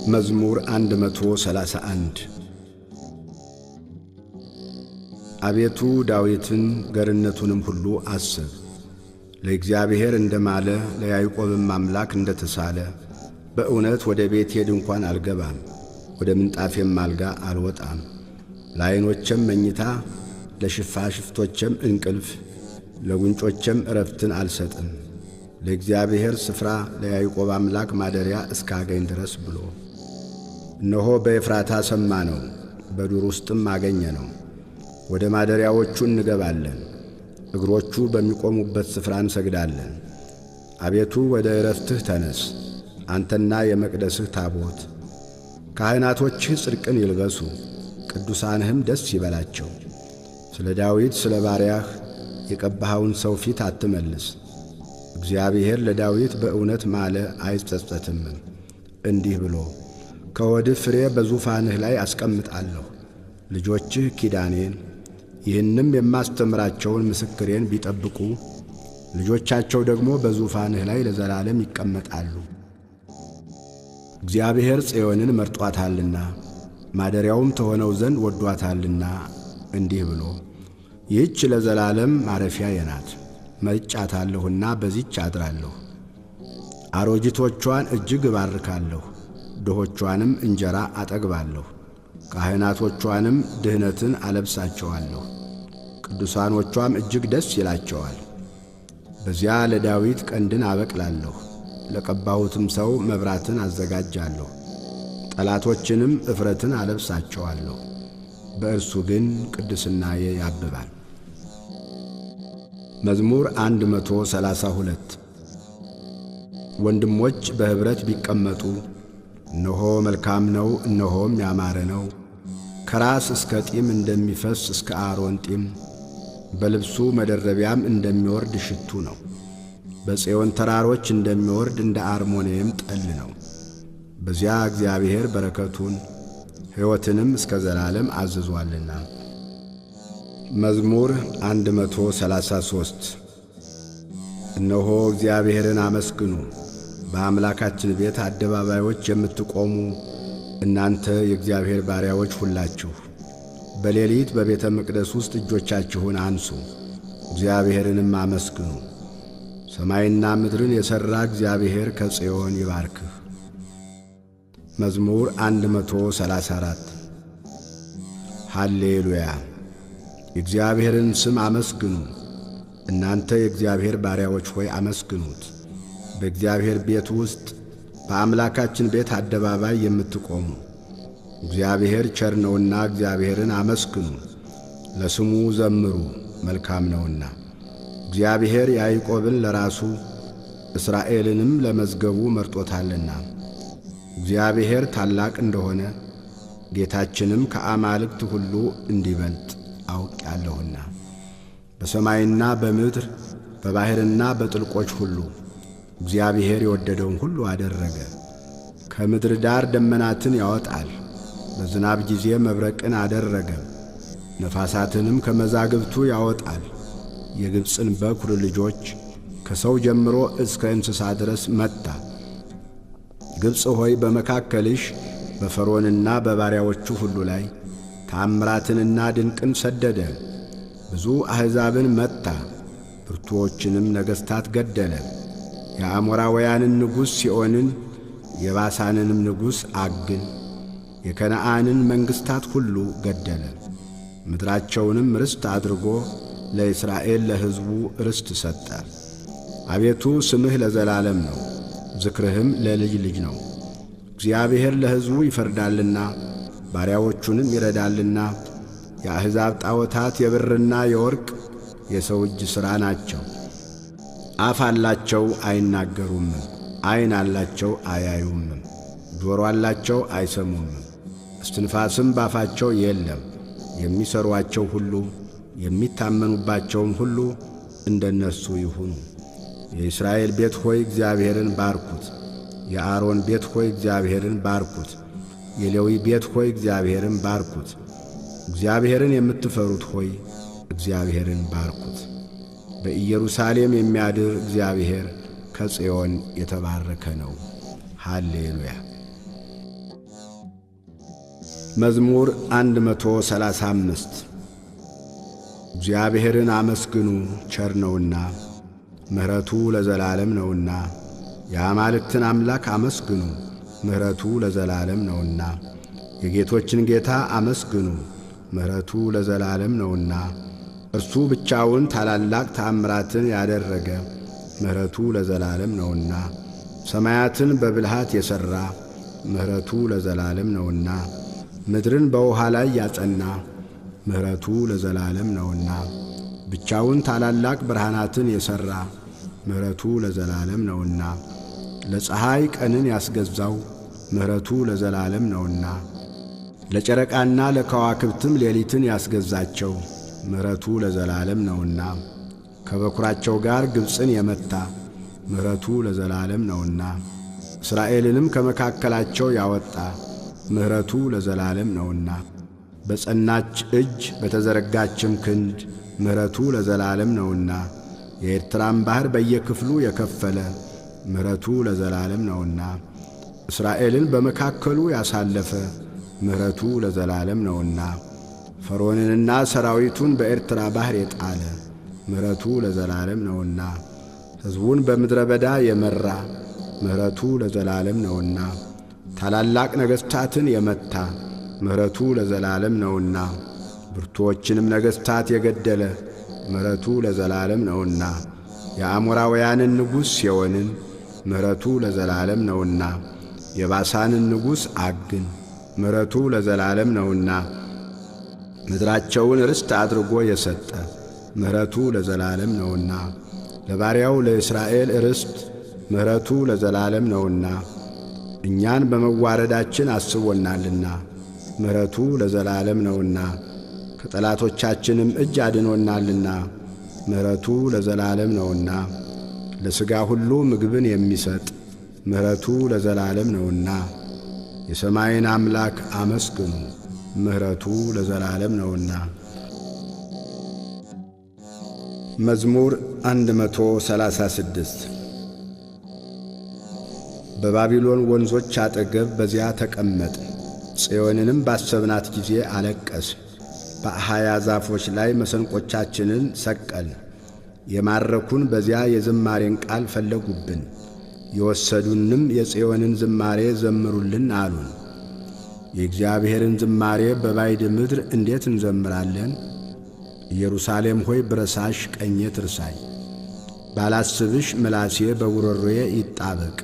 መዝሙር 131። አቤቱ ዳዊትን ገርነቱንም ሁሉ አስብ። ለእግዚአብሔር እንደ ማለ ለያዕቆብም አምላክ እንደ ተሳለ፣ በእውነት ወደ ቤቴ ድንኳን አልገባም፣ ወደ ምንጣፌም አልጋ አልወጣም። ለዐይኖቼም መኝታ ለሽፋሽፍቶቼም እንቅልፍ ለጉንጮቼም ዕረፍትን አልሰጥም፣ ለእግዚአብሔር ስፍራ ለያዕቆብ አምላክ ማደሪያ እስካገኝ ድረስ ብሎ። እነሆ በኤፍራታ ሰማነው፣ በዱር ውስጥም አገኘነው። ወደ ማደሪያዎቹ እንገባለን፣ እግሮቹ በሚቆሙበት ስፍራ እንሰግዳለን። አቤቱ ወደ ዕረፍትህ ተነስ፣ አንተና የመቅደስህ ታቦት። ካህናቶችህ ጽድቅን ይልበሱ፣ ቅዱሳንህም ደስ ይበላቸው። ስለ ዳዊት ስለ ባሪያህ የቀባኸውን ሰው ፊት አትመልስ። እግዚአብሔር ለዳዊት በእውነት ማለ አይጸጸትምም፣ እንዲህ ብሎ ከሆድህ ፍሬ በዙፋንህ ላይ አስቀምጣለሁ፣ ልጆችህ ኪዳኔን ይህንም የማስተምራቸውን ምስክሬን ቢጠብቁ ልጆቻቸው ደግሞ በዙፋንህ ላይ ለዘላለም ይቀመጣሉ። እግዚአብሔር ጽዮንን መርጧታልና ማደሪያውም ተሆነው ዘንድ ወዷታልና እንዲህ ብሎ ይህች ለዘላለም ማረፊያዬ ናት፣ መርጫታለሁና በዚች አድራለሁ። አሮጂቶቿን እጅግ እባርካለሁ፣ ድሆቿንም እንጀራ አጠግባለሁ። ካህናቶቿንም ድህነትን አለብሳቸዋለሁ፣ ቅዱሳኖቿም እጅግ ደስ ይላቸዋል። በዚያ ለዳዊት ቀንድን አበቅላለሁ፣ ለቀባሁትም ሰው መብራትን አዘጋጃለሁ። ጠላቶችንም እፍረትን አለብሳቸዋለሁ፣ በእርሱ ግን ቅድስናዬ ያብባል። መዝሙር 132። ወንድሞች በኅብረት ቢቀመጡ እነሆ መልካም ነው፣ እነሆም ያማረ ነው። ከራስ እስከ ጢም እንደሚፈስ እስከ አሮን ጢም በልብሱ መደረቢያም እንደሚወርድ ሽቱ ነው። በጽዮን ተራሮች እንደሚወርድ እንደ አርሞንኤም ጠል ነው። በዚያ እግዚአብሔር በረከቱን ሕይወትንም እስከ ዘላለም አዝዟልና። መዝሙር 133። እነሆ እግዚአብሔርን አመስግኑ፣ በአምላካችን ቤት አደባባዮች የምትቆሙ እናንተ የእግዚአብሔር ባሪያዎች ሁላችሁ። በሌሊት በቤተ መቅደስ ውስጥ እጆቻችሁን አንሱ፣ እግዚአብሔርንም አመስግኑ። ሰማይና ምድርን የሠራ እግዚአብሔር ከጽዮን ይባርክህ። መዝሙር 134። ሃሌሉያ! የእግዚአብሔርን ስም አመስግኑ። እናንተ የእግዚአብሔር ባሪያዎች ሆይ አመስግኑት። በእግዚአብሔር ቤት ውስጥ በአምላካችን ቤት አደባባይ የምትቆሙ፣ እግዚአብሔር ቸር ነውና እግዚአብሔርን አመስግኑ፣ ለስሙ ዘምሩ፣ መልካም ነውና። እግዚአብሔር ያዕቆብን ለራሱ እስራኤልንም ለመዝገቡ መርጦታልና። እግዚአብሔር ታላቅ እንደሆነ ጌታችንም ከአማልክት ሁሉ እንዲበልጥ አውቄአለሁና። በሰማይና በምድር በባሕርና በጥልቆች ሁሉ እግዚአብሔር የወደደውን ሁሉ አደረገ። ከምድር ዳር ደመናትን ያወጣል፣ በዝናብ ጊዜ መብረቅን አደረገ። ነፋሳትንም ከመዛግብቱ ያወጣል። የግብፅን በኩር ልጆች ከሰው ጀምሮ እስከ እንስሳ ድረስ መታ። ግብፅ ሆይ በመካከልሽ በፈርዖንና በባሪያዎቹ ሁሉ ላይ ታምራትንና ድንቅን ሰደደ። ብዙ አሕዛብን መታ፣ ብርቱዎችንም ነገሥታት ገደለ። የአሞራውያንን ንጉሥ ሲኦንን፣ የባሳንንም ንጉሥ ዐግን፣ የከነዓንን መንግሥታት ሁሉ ገደለ። ምድራቸውንም ርስት አድርጎ ለእስራኤል ለሕዝቡ ርስት ሰጠ። አቤቱ ስምህ ለዘላለም ነው፣ ዝክርህም ለልጅ ልጅ ነው። እግዚአብሔር ለሕዝቡ ይፈርዳልና ባሪያዎቹንም ይረዳልና። የአሕዛብ ጣዖታት የብርና የወርቅ የሰው እጅ ሥራ ናቸው። አፍ አላቸው አይናገሩምም፣ ዐይን አላቸው አያዩምም፣ ጆሮ አላቸው አይሰሙምም፣ እስትንፋስም ባፋቸው የለም። የሚሠሩአቸው ሁሉ የሚታመኑባቸውም ሁሉ እንደ እነርሱ ይሁኑ። የእስራኤል ቤት ሆይ እግዚአብሔርን ባርኩት። የአሮን ቤት ሆይ እግዚአብሔርን ባርኩት። የሌዊ ቤት ሆይ እግዚአብሔርን ባርኩት። እግዚአብሔርን የምትፈሩት ሆይ እግዚአብሔርን ባርኩት። በኢየሩሳሌም የሚያድር እግዚአብሔር ከጽዮን የተባረከ ነው። ሃሌሉያ። መዝሙር 135። እግዚአብሔርን አመስግኑ፣ ቸር ነውና፣ ምሕረቱ ለዘላለም ነውና። የአማልክትን አምላክ አመስግኑ፣ ምሕረቱ ለዘላለም ነውና። የጌቶችን ጌታ አመስግኑ፣ ምሕረቱ ለዘላለም ነውና። እርሱ ብቻውን ታላላቅ ተአምራትን ያደረገ፣ ምሕረቱ ለዘላለም ነውና። ሰማያትን በብልሃት የሠራ፣ ምሕረቱ ለዘላለም ነውና። ምድርን በውኃ ላይ ያጸና፣ ምሕረቱ ለዘላለም ነውና። ብቻውን ታላላቅ ብርሃናትን የሠራ፣ ምሕረቱ ለዘላለም ነውና። ለፀሐይ ቀንን ያስገዛው፣ ምሕረቱ ለዘላለም ነውና። ለጨረቃና ለከዋክብትም ሌሊትን ያስገዛቸው፣ ምሕረቱ ለዘላለም ነውና። ከበኵራቸው ጋር ግብፅን የመታ፣ ምሕረቱ ለዘላለም ነውና። እስራኤልንም ከመካከላቸው ያወጣ፣ ምሕረቱ ለዘላለም ነውና። በጸናች እጅ በተዘረጋችም ክንድ፣ ምሕረቱ ለዘላለም ነውና። የኤርትራን ባሕር በየክፍሉ የከፈለ፣ ምሕረቱ ለዘላለም ነውና። እስራኤልን በመካከሉ ያሳለፈ፣ ምሕረቱ ለዘላለም ነውና። ፈርዖንንና ሰራዊቱን በኤርትራ ባሕር የጣለ፣ ምሕረቱ ለዘላለም ነውና። ሕዝቡን በምድረ በዳ የመራ፣ ምሕረቱ ለዘላለም ነውና። ታላላቅ ነገሥታትን የመታ፣ ምሕረቱ ለዘላለም ነውና። ብርቱዎችንም ነገሥታት የገደለ፣ ምሕረቱ ለዘላለም ነውና። የአሞራውያንን ንጉሥ ሴዎንን፣ ምሕረቱ ለዘላለም ነውና። የባሳንን ንጉሥ ዐግን፣ ምሕረቱ ለዘላለም ነውና። ምድራቸውን ርስት አድርጎ የሰጠ፣ ምሕረቱ ለዘላለም ነውና። ለባሪያው ለእስራኤል ርስት፣ ምሕረቱ ለዘላለም ነውና። እኛን በመዋረዳችን አስቦናልና፣ ምሕረቱ ለዘላለም ነውና። ከጠላቶቻችንም እጅ አድኖናልና፣ ምሕረቱ ለዘላለም ነውና። ለሥጋ ሁሉ ምግብን የሚሰጥ፣ ምሕረቱ ለዘላለም ነውና። የሰማይን አምላክ አመስግኑ፣ ምሕረቱ ለዘላለም ነውና። መዝሙር 136። በባቢሎን ወንዞች አጠገብ በዚያ ተቀመጥን። ጽዮንንም ባሰብናት ጊዜ አለቀስን። በአኻያ ዛፎች ላይ መሰንቆቻችንን ሰቀልን። የማረኩን በዚያ የዝማሬን ቃል ፈለጉብን፣ የወሰዱንም የጽዮንን ዝማሬ ዘምሩልን አሉን። የእግዚአብሔርን ዝማሬ በባዕድ ምድር እንዴት እንዘምራለን? ኢየሩሳሌም ሆይ፣ ብረሳሽ ቀኜ ትርሳኝ፣ ባላስብሽ ምላሴ በጉሮሮዬ ይጣበቅ።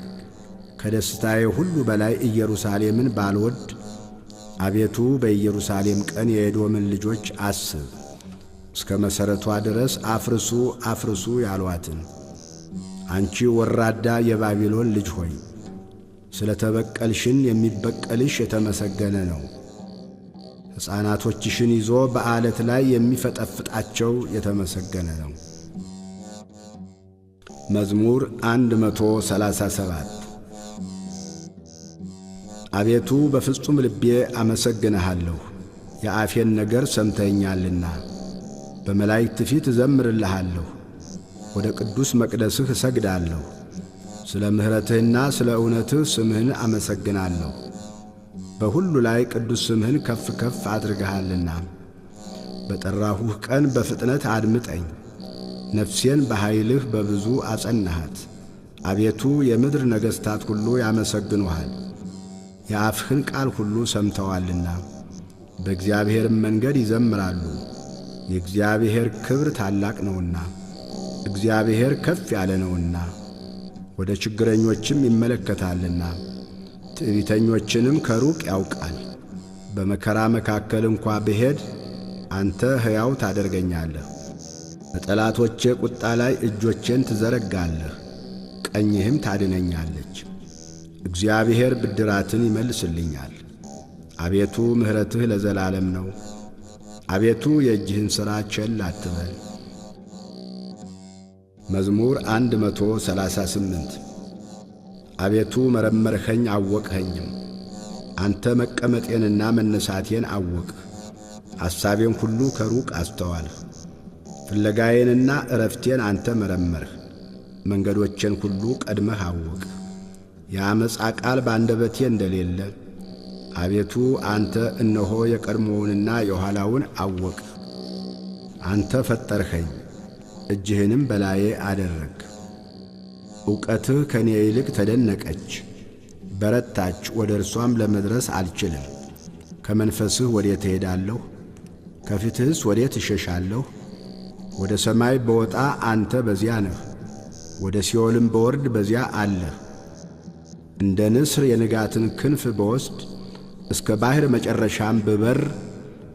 ከደስታዬ ሁሉ በላይ ኢየሩሳሌምን ባልወድ፣ አቤቱ፣ በኢየሩሳሌም ቀን የኤዶምን ልጆች አስብ፣ እስከ መሠረቷ ድረስ አፍርሱ አፍርሱ ያሏትን። አንቺ ወራዳ የባቢሎን ልጅ ሆይ፣ ስለ ተበቀልሽን የሚበቀልሽ የተመሰገነ ነው። ሕፃናቶችሽን ይዞ በዓለት ላይ የሚፈጠፍጣቸው የተመሰገነ ነው። መዝሙር 137። አቤቱ፣ በፍጹም ልቤ አመሰግንሃለሁ፣ የአፌን ነገር ሰምተኸኛልና። በመላእክት ፊት እዘምርልሃለሁ፣ ወደ ቅዱስ መቅደስህ እሰግዳለሁ። ስለ ምሕረትህና ስለ እውነትህ ስምህን አመሰግናለሁ። በሁሉ ላይ ቅዱስ ስምህን ከፍ ከፍ አድርገሃልና። በጠራሁህ ቀን በፍጥነት አድምጠኝ። ነፍሴን በኃይልህ በብዙ አጸናሃት። አቤቱ፣ የምድር ነገሥታት ሁሉ ያመሰግኑሃል፣ የአፍህን ቃል ሁሉ ሰምተዋልና። በእግዚአብሔርም መንገድ ይዘምራሉ፣ የእግዚአብሔር ክብር ታላቅ ነውና። እግዚአብሔር ከፍ ያለ ነውና፣ ወደ ችግረኞችም ይመለከታልና፣ ትዕቢተኞችንም ከሩቅ ያውቃል። በመከራ መካከል እንኳ ብሄድ አንተ ሕያው ታደርገኛለህ። በጠላቶቼ ቁጣ ላይ እጆቼን ትዘረጋለህ፣ ቀኝህም ታድነኛለች። እግዚአብሔር ብድራትን ይመልስልኛል። አቤቱ፣ ምሕረትህ ለዘላለም ነው። አቤቱ፣ የእጅህን ሥራ ቸል አትበል። መዝሙር 138። አቤቱ፣ መረመርኸኝ አወቅኸኝም። አንተ መቀመጤንና መነሳቴን አወቅህ። ሐሳቤን ሁሉ ከሩቅ አስተዋልህ። ፍለጋዬንና ዕረፍቴን አንተ መረመርህ። መንገዶቼን ሁሉ ቀድመህ አወቅህ። የዓመፃ ቃል በአንደበቴ እንደሌለ፣ አቤቱ አንተ እነሆ የቀድሞውንና የኋላውን አወቅህ። አንተ ፈጠርኸኝ፣ እጅህንም በላዬ አደረግህ። ዕውቀትህ ከእኔ ይልቅ ተደነቀች፣ በረታች፣ ወደ እርሷም ለመድረስ አልችልም። ከመንፈስህ ወዴት እሄዳለሁ? ከፊትህስ ወዴት እሸሻለሁ? ወደ ሰማይ በወጣ አንተ በዚያ ነህ፣ ወደ ሲኦልም በወርድ በዚያ አለህ። እንደ ንስር የንጋትን ክንፍ በወስድ እስከ ባሕር መጨረሻም ብበር፣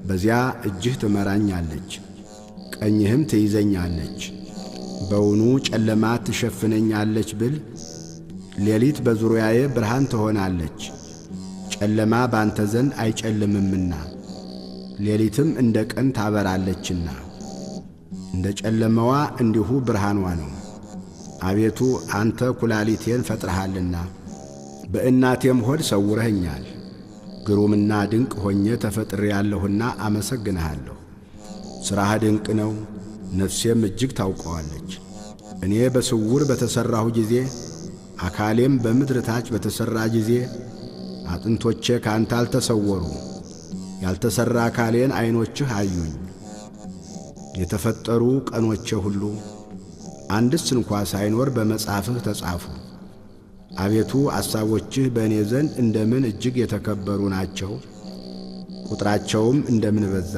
በዚያ እጅህ ትመራኛለች፣ ቀኝህም ትይዘኛለች። በውኑ ጨለማ ትሸፍነኛለች ብል፣ ሌሊት በዙሪያዬ ብርሃን ትሆናለች። ጨለማ ባንተ ዘንድ አይጨልምምና ሌሊትም እንደ ቀን ታበራለችና፣ እንደ ጨለማዋ እንዲሁ ብርሃኗ ነው። አቤቱ አንተ ኩላሊቴን ፈጥረሃልና በእናቴም ሆድ ሰውረኸኛል። ግሩምና ድንቅ ሆኜ ተፈጥሬአለሁና አመሰግንሃለሁ። ሥራህ ድንቅ ነው፣ ነፍሴም እጅግ ታውቀዋለች። እኔ በስውር በተሠራሁ ጊዜ፣ አካሌም በምድር ታች በተሠራ ጊዜ አጥንቶቼ ካንተ አልተሰወሩ። ያልተሠራ አካሌን ዐይኖችህ አዩኝ። የተፈጠሩ ቀኖቼ ሁሉ አንድስ እንኳ ሳይኖር በመጽሐፍህ ተጻፉ። አቤቱ አሳቦችህ በእኔ ዘንድ እንደምን እጅግ የተከበሩ ናቸው! ቁጥራቸውም እንደምን በዛ!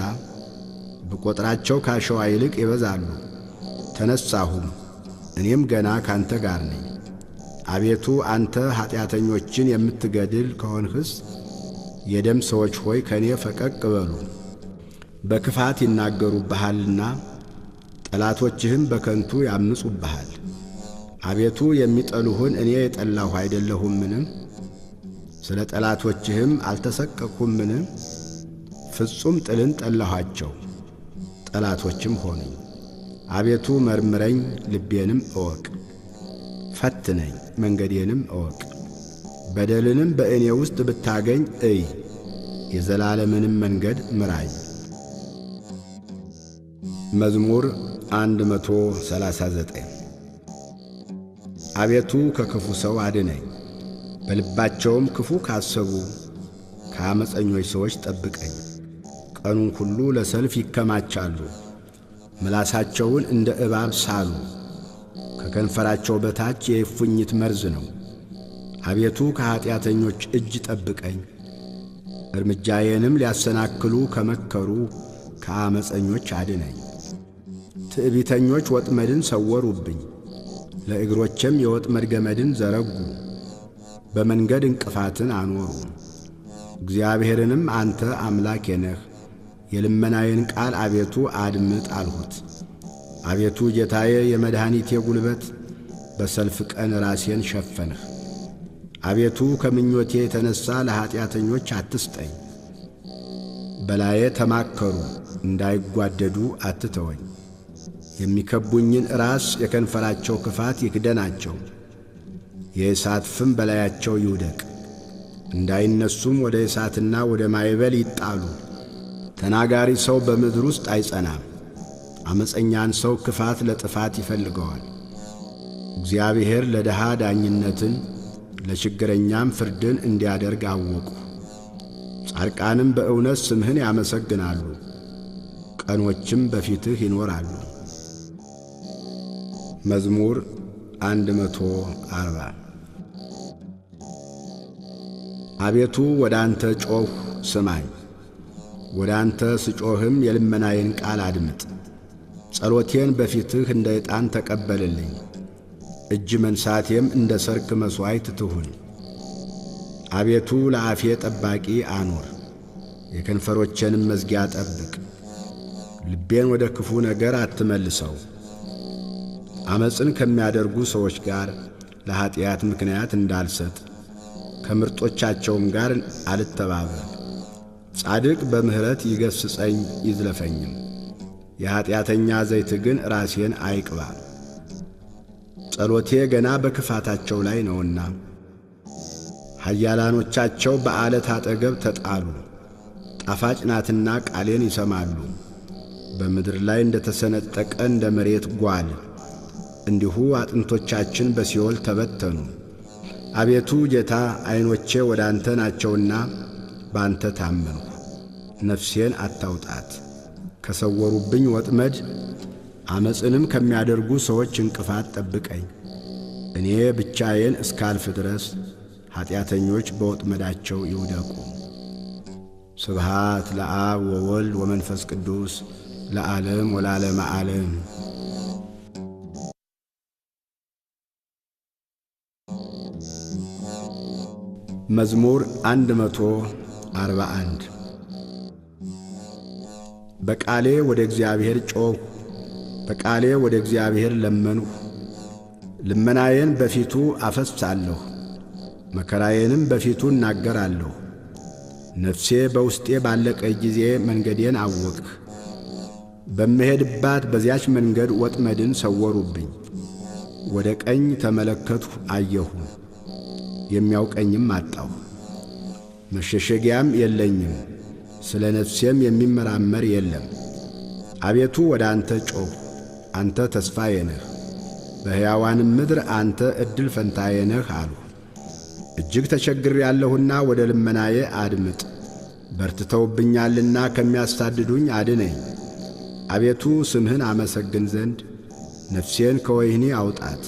ብቈጥራቸው ካሸዋ ይልቅ ይበዛሉ። ተነሣሁም፣ እኔም ገና ካንተ ጋር ነኝ። አቤቱ አንተ ኀጢአተኞችን የምትገድል ከሆንህስ የደም ሰዎች ሆይ ከእኔ ፈቀቅ በሉ። በክፋት ይናገሩብሃልና ጠላቶችህም በከንቱ ያምፁብሃል። አቤቱ የሚጠሉህን እኔ የጠላሁ አይደለሁምን? ስለ ጠላቶችህም አልተሰቀቅሁምን? ፍጹም ጥልን ጠላኋቸው፣ ጠላቶችም ሆኑኝ። አቤቱ መርምረኝ፣ ልቤንም እወቅ። ፈትነኝ፣ መንገዴንም እወቅ። በደልንም በእኔ ውስጥ ብታገኝ እይ፣ የዘላለምንም መንገድ ምራኝ። መዝሙር 139። አቤቱ ከክፉ ሰው አድነኝ፣ በልባቸውም ክፉ ካሰቡ ከዓመፀኞች ሰዎች ጠብቀኝ። ቀኑን ሁሉ ለሰልፍ ይከማቻሉ፣ ምላሳቸውን እንደ እባብ ሳሉ። ከከንፈራቸው በታች የእፉኝት መርዝ ነው። አቤቱ ከኀጢአተኞች እጅ ጠብቀኝ፣ እርምጃዬንም ሊያሰናክሉ ከመከሩ ከዓመፀኞች አድነኝ። ትዕቢተኞች ወጥመድን ሰወሩብኝ፣ ለእግሮቼም የወጥመድ ገመድን ዘረጉ፣ በመንገድ እንቅፋትን አኖሩ። እግዚአብሔርንም አንተ አምላኬ ነህ፣ የልመናዬን ቃል አቤቱ አድምጥ አልሁት። አቤቱ ጌታዬ፣ የመድኃኒቴ ጉልበት፣ በሰልፍ ቀን ራሴን ሸፈንህ። አቤቱ ከምኞቴ የተነሣ ለኀጢአተኞች አትስጠኝ። በላዬ ተማከሩ፣ እንዳይጓደዱ አትተወኝ። የሚከቡኝን ራስ የከንፈራቸው ክፋት ይክደናቸው፣ የእሳት ፍም በላያቸው ይውደቅ። እንዳይነሱም ወደ እሳትና ወደ ማዕበል ይጣሉ። ተናጋሪ ሰው በምድር ውስጥ አይጸናም። ዓመፀኛን ሰው ክፋት ለጥፋት ይፈልገዋል። እግዚአብሔር ለድሃ ዳኝነትን ለችግረኛም ፍርድን እንዲያደርግ አወቁ። ጻድቃንም በእውነት ስምህን ያመሰግናሉ፣ ቀኖችም በፊትህ ይኖራሉ። መዝሙር 140። አቤቱ ወደ አንተ ጮኽሁ፣ ስማኝ። ወደ አንተ ስጮኽም የልመናዬን ቃል አድምጥ። ጸሎቴን በፊትህ እንደ ዕጣን ተቀበልልኝ፣ እጅ መንሳቴም እንደ ሰርክ መሥዋዕት ትሁን። አቤቱ ለአፌ ጠባቂ አኑር፣ የከንፈሮቼንም መዝጊያ ጠብቅ። ልቤን ወደ ክፉ ነገር አትመልሰው። ዓመፅን ከሚያደርጉ ሰዎች ጋር ለኀጢአት ምክንያት እንዳልሰጥ ከምርጦቻቸውም ጋር አልተባበር። ጻድቅ በምሕረት ይገሥጸኝ ይዝለፈኝም፣ የኀጢአተኛ ዘይት ግን ራሴን አይቅባ። ጸሎቴ ገና በክፋታቸው ላይ ነውና፣ ኃያላኖቻቸው በዓለት አጠገብ ተጣሉ። ጣፋጭ ናትና ቃሌን ይሰማሉ። በምድር ላይ እንደ ተሰነጠቀ እንደ መሬት ጓል እንዲሁ አጥንቶቻችን በሲኦል ተበተኑ። አቤቱ ጌታ፣ ዐይኖቼ ወደ አንተ ናቸውና ባንተ ታመንሁ። ነፍሴን አታውጣት ከሰወሩብኝ ወጥመድ፣ ዓመፅንም ከሚያደርጉ ሰዎች እንቅፋት ጠብቀኝ። እኔ ብቻዬን እስካልፍ ድረስ ኀጢአተኞች በወጥመዳቸው ይውደቁ። ስብሃት ለአብ ወወልድ ወመንፈስ ቅዱስ ለዓለም ወለዓለመ ዓለም። መዝሙር 141። በቃሌ ወደ እግዚአብሔር ጮኽሁ፣ በቃሌ ወደ እግዚአብሔር ለመንሁ። ልመናዬን በፊቱ አፈሳለሁ፣ መከራዬንም በፊቱ እናገራለሁ። ነፍሴ በውስጤ ባለቀ ጊዜ መንገዴን አወቅህ። በምሄድባት በዚያች መንገድ ወጥመድን ሰወሩብኝ። ወደ ቀኝ ተመለከትሁ አየሁ፣ የሚያውቀኝም አጣሁ። መሸሸጊያም የለኝም፣ ስለ ነፍሴም የሚመራመር የለም። አቤቱ ወደ አንተ ጮኽሁ፣ አንተ ተስፋዬ ነህ፣ በሕያዋንም ምድር አንተ ዕድል ፈንታዬ ነህ አልሁ። እጅግ ተቸግሬአለሁና ወደ ልመናዬ አድምጥ፣ በርትተውብኛልና ከሚያሳድዱኝ አድነኝ። አቤቱ ስምህን አመሰግን ዘንድ ነፍሴን ከወህኒ አውጣት።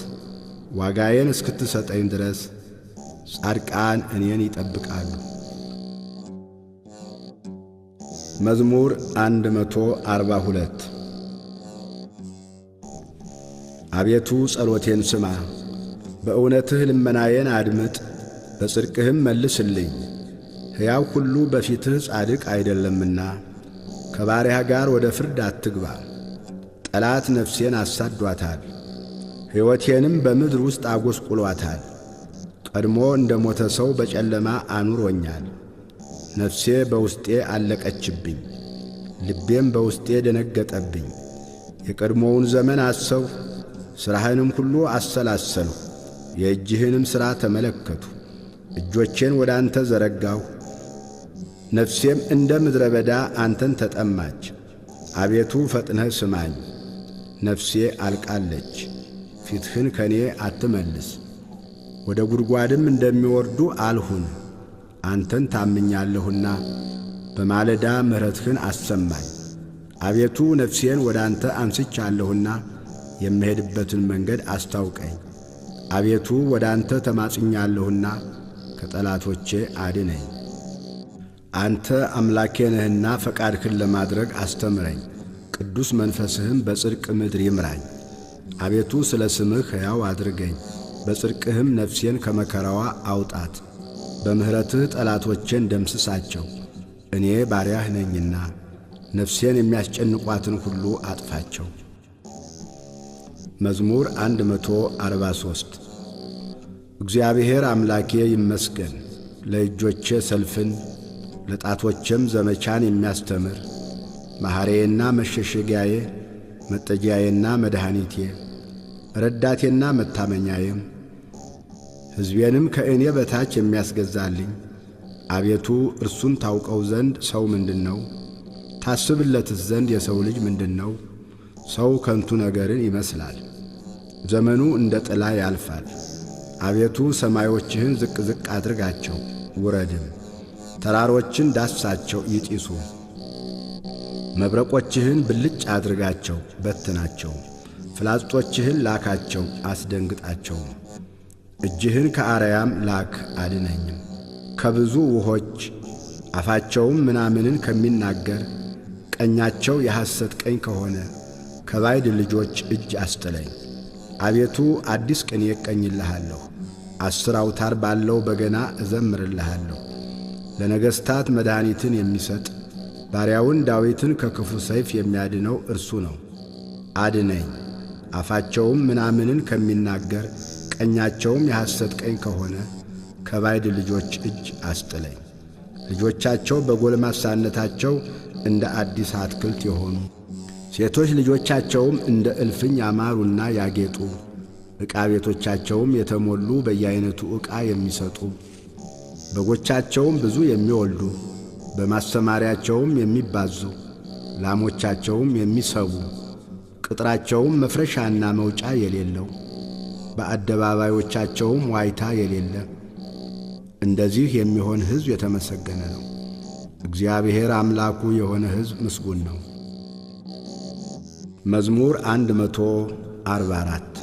ዋጋዬን እስክትሰጠኝ ድረስ ጻድቃን እኔን ይጠብቃሉ። መዝሙር 142። አቤቱ ጸሎቴን ስማ፣ በእውነትህ ልመናዬን አድምጥ፣ በጽድቅህም መልስልኝ። ሕያው ሁሉ በፊትህ ጻድቅ አይደለምና ከባሪያህ ጋር ወደ ፍርድ አትግባ። ጠላት ነፍሴን አሳዷታል፣ ሕይወቴንም በምድር ውስጥ አጐስቁሏታል። ቀድሞ እንደ ሞተ ሰው በጨለማ አኑሮኛል። ነፍሴ በውስጤ አለቀችብኝ፣ ልቤም በውስጤ ደነገጠብኝ። የቀድሞውን ዘመን አሰብሁ፣ ሥራህንም ሁሉ አሰላሰልሁ፣ የእጅህንም ሥራ ተመለከቱ። እጆቼን ወደ አንተ ዘረጋሁ፣ ነፍሴም እንደ ምድረ በዳ አንተን ተጠማች። አቤቱ ፈጥነህ ስማኝ፣ ነፍሴ አልቃለች። ፊትህን ከኔ አትመልስ፣ ወደ ጉድጓድም እንደሚወርዱ አልሁን። አንተን ታምኛለሁና በማለዳ ምሕረትህን አሰማኝ። አቤቱ ነፍሴን ወደ አንተ አንስቻለሁና የምሄድበትን መንገድ አስታውቀኝ። አቤቱ ወደ አንተ ተማጽኛለሁና ከጠላቶቼ አድነኝ። አንተ አምላኬ ነህና ፈቃድህን ለማድረግ አስተምረኝ፣ ቅዱስ መንፈስህም በጽድቅ ምድር ይምራኝ። አቤቱ ስለ ስምህ ሕያው አድርገኝ፣ በጽድቅህም ነፍሴን ከመከራዋ አውጣት። በምሕረትህ ጠላቶቼን ደምስሳቸው፣ እኔ ባሪያህ ነኝና ነፍሴን የሚያስጨንቋትን ሁሉ አጥፋቸው። መዝሙር 143። እግዚአብሔር አምላኬ ይመስገን፣ ለእጆቼ ሰልፍን ለጣቶቼም ዘመቻን የሚያስተምር መሐሬዬና መሸሸጊያዬ፣ መጠጊያዬና መድኃኒቴ፣ ረዳቴና መታመኛዬም፣ ሕዝቤንም ከእኔ በታች የሚያስገዛልኝ። አቤቱ እርሱን ታውቀው ዘንድ ሰው ምንድን ነው? ታስብለትስ ዘንድ የሰው ልጅ ምንድን ነው? ሰው ከንቱ ነገርን ይመስላል፣ ዘመኑ እንደ ጥላ ያልፋል። አቤቱ ሰማዮችህን ዝቅ ዝቅ አድርጋቸው፣ ውረድም፣ ተራሮችን ዳሳቸው ይጢሱ። መብረቆችህን ብልጭ አድርጋቸው፣ በትናቸው። ፍላጾችህን ላካቸው፣ አስደንግጣቸው። እጅህን ከአርያም ላክ፣ አድነኝም። ከብዙ ውሆች አፋቸውም ምናምንን ከሚናገር ቀኛቸው የሐሰት ቀኝ ከሆነ ከባዕድ ልጆች እጅ አስጥለኝ። አቤቱ አዲስ ቅኔ እቀኝልሃለሁ፣ 10 አውታር ባለው በገና እዘምርልሃለሁ። ለነገሥታት መድኃኒትን የሚሰጥ ባሪያውን ዳዊትን ከክፉ ሰይፍ የሚያድነው እርሱ ነው። አድነኝ፣ አፋቸውም ምናምንን ከሚናገር ቀኛቸውም የሐሰት ቀኝ ከሆነ ከባዕድ ልጆች እጅ አስጥለኝ። ልጆቻቸው በጎልማሳነታቸው እንደ አዲስ አትክልት የሆኑ ሴቶች ልጆቻቸውም እንደ እልፍኝ ያማሩና ያጌጡ ዕቃ ቤቶቻቸውም የተሞሉ በየአይነቱ ዕቃ የሚሰጡ በጎቻቸውም ብዙ የሚወልዱ በማሰማሪያቸውም የሚባዙ ላሞቻቸውም የሚሰቡ ቅጥራቸውም መፍረሻና መውጫ የሌለው በአደባባዮቻቸውም ዋይታ የሌለ እንደዚህ የሚሆን ሕዝብ የተመሰገነ ነው። እግዚአብሔር አምላኩ የሆነ ሕዝብ ምስጉን ነው። መዝሙር 144።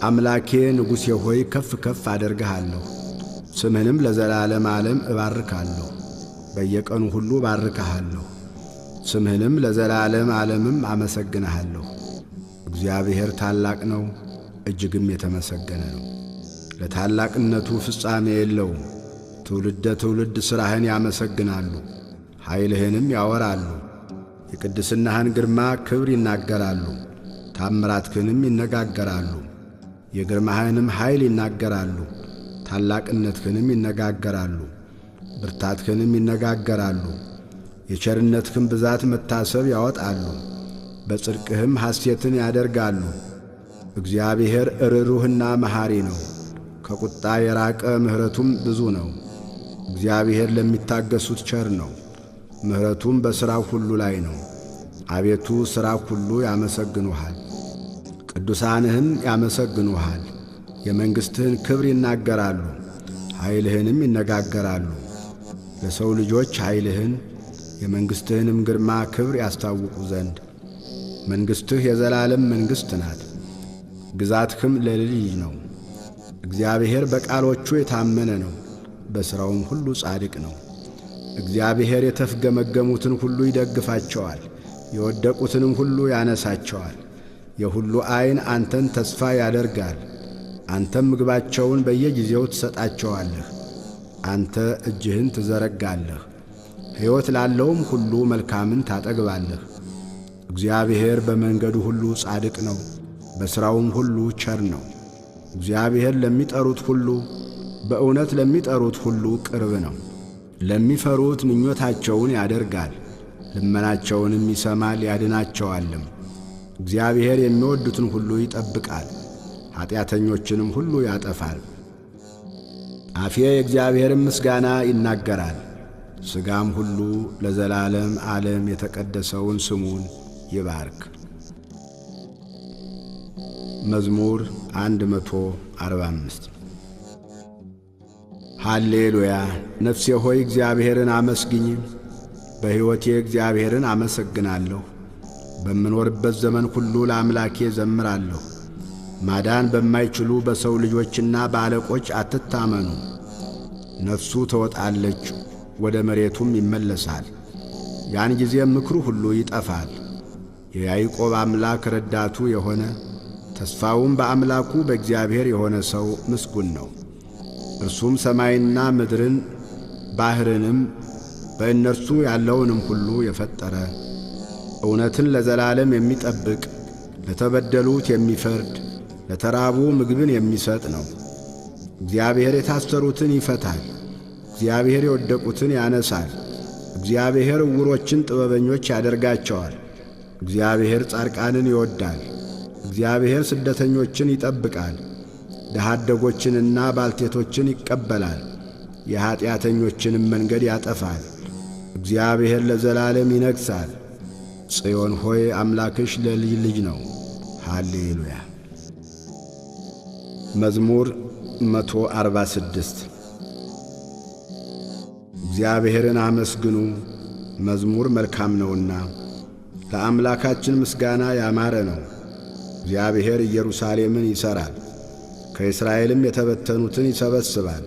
አምላኬ ንጉሴ ሆይ ከፍ ከፍ አደርግሃለሁ፣ ስምህንም ለዘላለም ዓለም እባርካለሁ። በየቀኑ ሁሉ እባርክሃለሁ፣ ስምህንም ለዘላለም ዓለምም አመሰግንሃለሁ። እግዚአብሔር ታላቅ ነው፣ እጅግም የተመሰገነ ነው። ለታላቅነቱ ፍጻሜ የለውም። ትውልደ ትውልድ ሥራህን ያመሰግናሉ፣ ኃይልህንም ያወራሉ። የቅድስናህን ግርማ ክብር ይናገራሉ፣ ታምራትህንም ይነጋገራሉ። የግርማህንም ኃይል ይናገራሉ፣ ታላቅነትህንም ይነጋገራሉ፣ ብርታትህንም ይነጋገራሉ። የቸርነትህን ብዛት መታሰብ ያወጣሉ፣ በጽድቅህም ሐሴትን ያደርጋሉ። እግዚአብሔር ርኅሩህና መሐሪ ነው፣ ከቁጣ የራቀ ምሕረቱም ብዙ ነው። እግዚአብሔር ለሚታገሱት ቸር ነው፣ ምሕረቱም በሥራው ሁሉ ላይ ነው። አቤቱ ሥራህ ሁሉ ያመሰግኑሃል፣ ቅዱሳንህም ያመሰግኑሃል። የመንግሥትህን ክብር ይናገራሉ፣ ኃይልህንም ይነጋገራሉ። ለሰው ልጆች ኃይልህን የመንግሥትህንም ግርማ ክብር ያስታውቁ ዘንድ። መንግሥትህ የዘላለም መንግሥት ናት፣ ግዛትህም ለልጅ ነው። እግዚአብሔር በቃሎቹ የታመነ ነው፣ በሥራውም ሁሉ ጻድቅ ነው። እግዚአብሔር የተፍገመገሙትን ሁሉ ይደግፋቸዋል፣ የወደቁትንም ሁሉ ያነሳቸዋል። የሁሉ ዐይን አንተን ተስፋ ያደርጋል፣ አንተም ምግባቸውን በየጊዜው ትሰጣቸዋለህ። አንተ እጅህን ትዘረጋለህ፣ ሕይወት ላለውም ሁሉ መልካምን ታጠግባለህ። እግዚአብሔር በመንገዱ ሁሉ ጻድቅ ነው፣ በሥራውም ሁሉ ቸር ነው። እግዚአብሔር ለሚጠሩት ሁሉ በእውነት ለሚጠሩት ሁሉ ቅርብ ነው። ለሚፈሩት ምኞታቸውን ያደርጋል፣ ልመናቸውንም ይሰማል ያድናቸዋልም። እግዚአብሔር የሚወዱትን ሁሉ ይጠብቃል፣ ኀጢአተኞችንም ሁሉ ያጠፋል። አፌ የእግዚአብሔርን ምስጋና ይናገራል፣ ሥጋም ሁሉ ለዘላለም ዓለም የተቀደሰውን ስሙን ይባርክ። መዝሙር 145። ሃሌሉያ። ነፍሴ ሆይ እግዚአብሔርን አመስግኝ። በሕይወቴ እግዚአብሔርን አመሰግናለሁ። በምኖርበት ዘመን ሁሉ ለአምላኬ ዘምራለሁ። ማዳን በማይችሉ በሰው ልጆችና በአለቆች አትታመኑ። ነፍሱ ትወጣለች፣ ወደ መሬቱም ይመለሳል። ያን ጊዜም ምክሩ ሁሉ ይጠፋል። የያዕቆብ አምላክ ረዳቱ የሆነ ተስፋውም በአምላኩ በእግዚአብሔር የሆነ ሰው ምስጉን ነው። እርሱም ሰማይና ምድርን ባሕርንም በእነርሱ ያለውንም ሁሉ የፈጠረ፣ እውነትን ለዘላለም የሚጠብቅ፣ ለተበደሉት የሚፈርድ፣ ለተራቡ ምግብን የሚሰጥ ነው። እግዚአብሔር የታሰሩትን ይፈታል። እግዚአብሔር የወደቁትን ያነሳል። እግዚአብሔር ዕውሮችን ጥበበኞች ያደርጋቸዋል። እግዚአብሔር ጻድቃንን ይወዳል። እግዚአብሔር ስደተኞችን ይጠብቃል። ድሀ አደጎችንና ባልቴቶችን ይቀበላል። የኀጢአተኞችንም መንገድ ያጠፋል። እግዚአብሔር ለዘላለም ይነግሣል። ጽዮን ሆይ አምላክሽ ለልጅ ልጅ ነው። ሃሌሉያ። መዝሙር 146። እግዚአብሔርን አመስግኑ፣ መዝሙር መልካም ነውና፣ ለአምላካችን ምስጋና ያማረ ነው። እግዚአብሔር ኢየሩሳሌምን ይሠራል፣ ከእስራኤልም የተበተኑትን ይሰበስባል።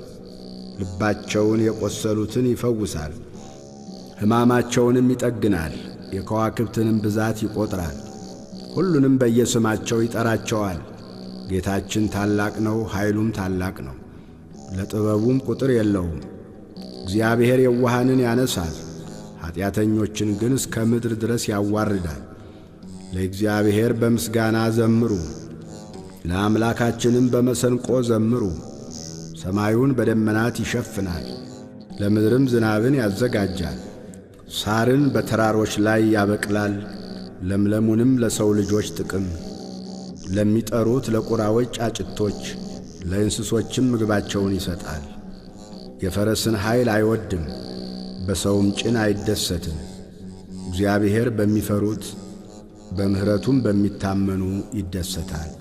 ልባቸውን የቈሰሉትን ይፈውሳል፣ ሕማማቸውንም ይጠግናል። የከዋክብትንም ብዛት ይቈጥራል፣ ሁሉንም በየስማቸው ይጠራቸዋል። ጌታችን ታላቅ ነው፣ ኃይሉም ታላቅ ነው፣ ለጥበቡም ቁጥር የለውም። እግዚአብሔር የዋሃንን ያነሳል፣ ኀጢአተኞችን ግን እስከ ምድር ድረስ ያዋርዳል። ለእግዚአብሔር በምስጋና ዘምሩ፣ ለአምላካችንም በመሰንቆ ዘምሩ። ሰማዩን በደመናት ይሸፍናል፣ ለምድርም ዝናብን ያዘጋጃል። ሳርን በተራሮች ላይ ያበቅላል፣ ለምለሙንም ለሰው ልጆች ጥቅም፣ ለሚጠሩት ለቁራዎች ጫጭቶች፣ ለእንስሶችም ምግባቸውን ይሰጣል። የፈረስን ኃይል አይወድም፣ በሰውም ጭን አይደሰትም። እግዚአብሔር በሚፈሩት በምሕረቱም በሚታመኑ ይደሰታል።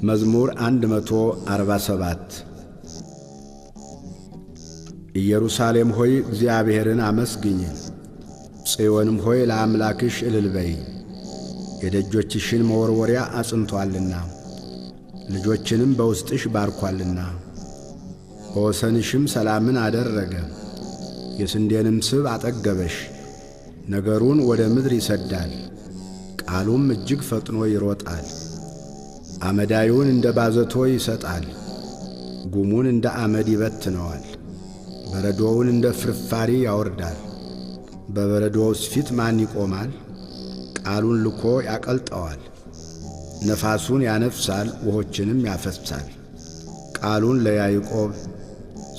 መዝሙር 147። ኢየሩሳሌም ሆይ እግዚአብሔርን አመስግኝ፣ ጽዮንም ሆይ ለአምላክሽ እልል በይ። የደጆችሽን መወርወሪያ አጽንቶአልና ልጆችንም በውስጥሽ ባርኳልና። በወሰንሽም ሰላምን አደረገ፣ የስንዴንም ስብ አጠገበሽ። ነገሩን ወደ ምድር ይሰዳል፣ ቃሉም እጅግ ፈጥኖ ይሮጣል። አመዳዩን እንደ ባዘቶ ይሰጣል፣ ጉሙን እንደ አመድ ይበትነዋል። በረዶውን እንደ ፍርፋሪ ያወርዳል። በበረዶውስ ፊት ማን ይቆማል? ቃሉን ልኮ ያቀልጠዋል። ነፋሱን ያነፍሳል፣ ውሆችንም ያፈሳል። ቃሉን ለያዕቆብ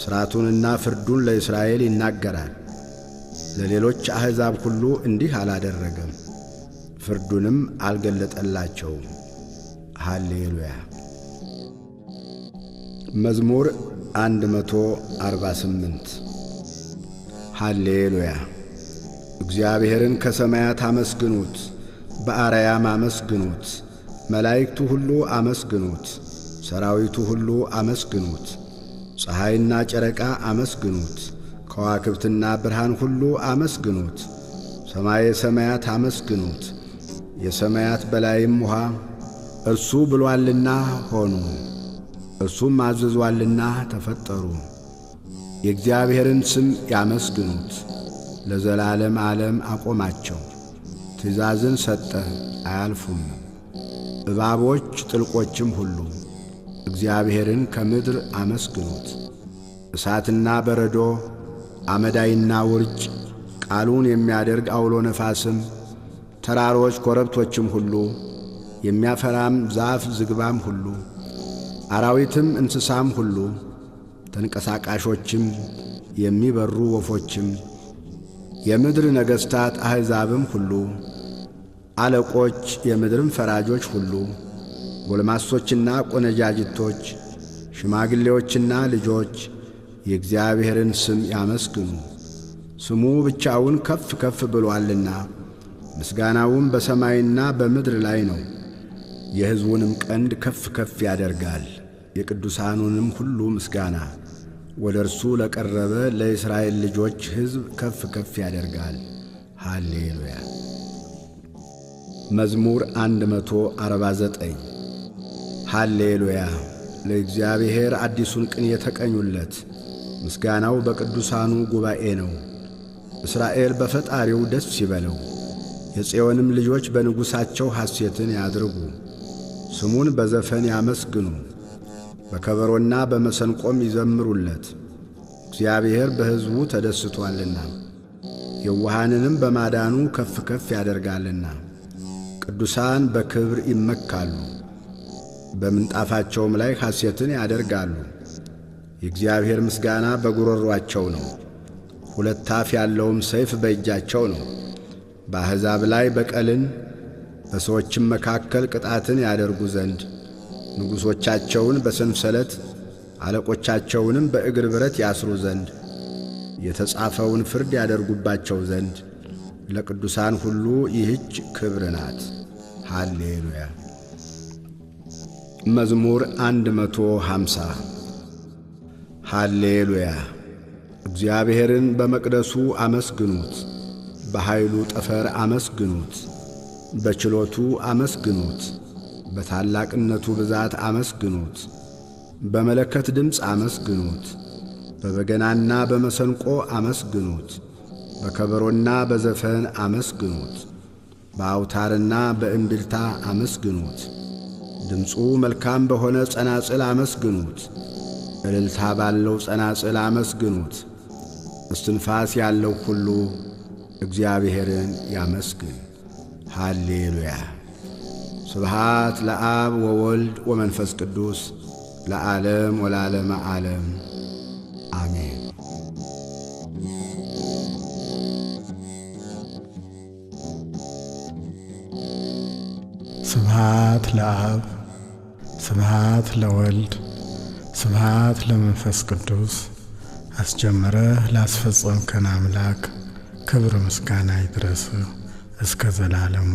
ሥርዓቱንና ፍርዱን ለእስራኤል ይናገራል። ለሌሎች አሕዛብ ሁሉ እንዲህ አላደረገም፣ ፍርዱንም አልገለጠላቸውም። ሃሌሉያ። መዝሙር 148። ሃሌሉያ። እግዚአብሔርን ከሰማያት አመስግኑት፣ በአርያም አመስግኑት። መላእክቱ ሁሉ አመስግኑት፣ ሰራዊቱ ሁሉ አመስግኑት። ፀሐይና ጨረቃ አመስግኑት፣ ከዋክብትና ብርሃን ሁሉ አመስግኑት። ሰማየ ሰማያት አመስግኑት፣ የሰማያት በላይም ውኃ። እርሱ ብሎአልና ሆኑ፣ እርሱም አዝዟልና ተፈጠሩ። የእግዚአብሔርን ስም ያመስግኑት፣ ለዘላለም ዓለም አቆማቸው። ትእዛዝን ሰጠ አያልፉም። እባቦች ጥልቆችም ሁሉ እግዚአብሔርን ከምድር አመስግኑት። እሳትና በረዶ አመዳይና ውርጭ ቃሉን የሚያደርግ አውሎ ነፋስም ተራሮች ኮረብቶችም ሁሉ የሚያፈራም ዛፍ ዝግባም ሁሉ አራዊትም እንስሳም ሁሉ ተንቀሳቃሾችም የሚበሩ ወፎችም የምድር ነገሥታት አሕዛብም ሁሉ አለቆች የምድርም ፈራጆች ሁሉ ጎልማሶችና ቆነጃጅቶች ሽማግሌዎችና ልጆች የእግዚአብሔርን ስም ያመስግኑ። ስሙ ብቻውን ከፍ ከፍ ብሎአልና ምስጋናውም በሰማይና በምድር ላይ ነው። የሕዝቡንም ቀንድ ከፍ ከፍ ያደርጋል፣ የቅዱሳኑንም ሁሉ ምስጋና ወደ እርሱ ለቀረበ ለእስራኤል ልጆች ሕዝብ ከፍ ከፍ ያደርጋል። ሃሌሉያ። መዝሙር 149። ሃሌሉያ። ለእግዚአብሔር አዲሱን ቅኔ ተቀኙለት፣ ምስጋናው በቅዱሳኑ ጉባኤ ነው። እስራኤል በፈጣሪው ደስ ይበለው፣ የጽዮንም ልጆች በንጉሣቸው ሐሴትን ያድርጉ። ስሙን በዘፈን ያመስግኑ፣ በከበሮና በመሰንቆም ይዘምሩለት። እግዚአብሔር በሕዝቡ ተደስቶአልና የዋሃንንም በማዳኑ ከፍ ከፍ ያደርጋልና። ቅዱሳን በክብር ይመካሉ፣ በምንጣፋቸውም ላይ ሐሴትን ያደርጋሉ። የእግዚአብሔር ምስጋና በጉሮሯቸው ነው፣ ሁለት አፍ ያለውም ሰይፍ በእጃቸው ነው። በአሕዛብ ላይ በቀልን በሰዎችም መካከል ቅጣትን ያደርጉ ዘንድ ንጉሶቻቸውን በሰንሰለት አለቆቻቸውንም በእግር ብረት ያስሩ ዘንድ የተጻፈውን ፍርድ ያደርጉባቸው ዘንድ ለቅዱሳን ሁሉ ይህች ክብር ናት። ሃሌሉያ። መዝሙር 150። ሃሌሉያ። እግዚአብሔርን በመቅደሱ አመስግኑት፣ በኃይሉ ጠፈር አመስግኑት፣ በችሎቱ አመስግኑት፣ በታላቅነቱ ብዛት አመስግኑት፣ በመለከት ድምፅ አመስግኑት፣ በበገናና በመሰንቆ አመስግኑት፣ በከበሮና በዘፈን አመስግኑት፣ በአውታርና በእምቢልታ አመስግኑት። ድምፁ መልካም በሆነ ጸናጽል አመስግኑት፣ እልልታ ባለው ጸናጽል አመስግኑት። እስትንፋስ ያለው ሁሉ እግዚአብሔርን ያመስግን። ሃሌሉያ። ስብሃት ለአብ ወወልድ ወመንፈስ ቅዱስ ለዓለም ወለዓለመ ዓለም አሜን። ስብሃት ለአብ፣ ስብሃት ለወልድ፣ ስብሃት ለመንፈስ ቅዱስ። አስጀምረህ ላስፈጸምከን አምላክ ክብር ምስጋና ይድረስህ እስከ ዘላለሙ።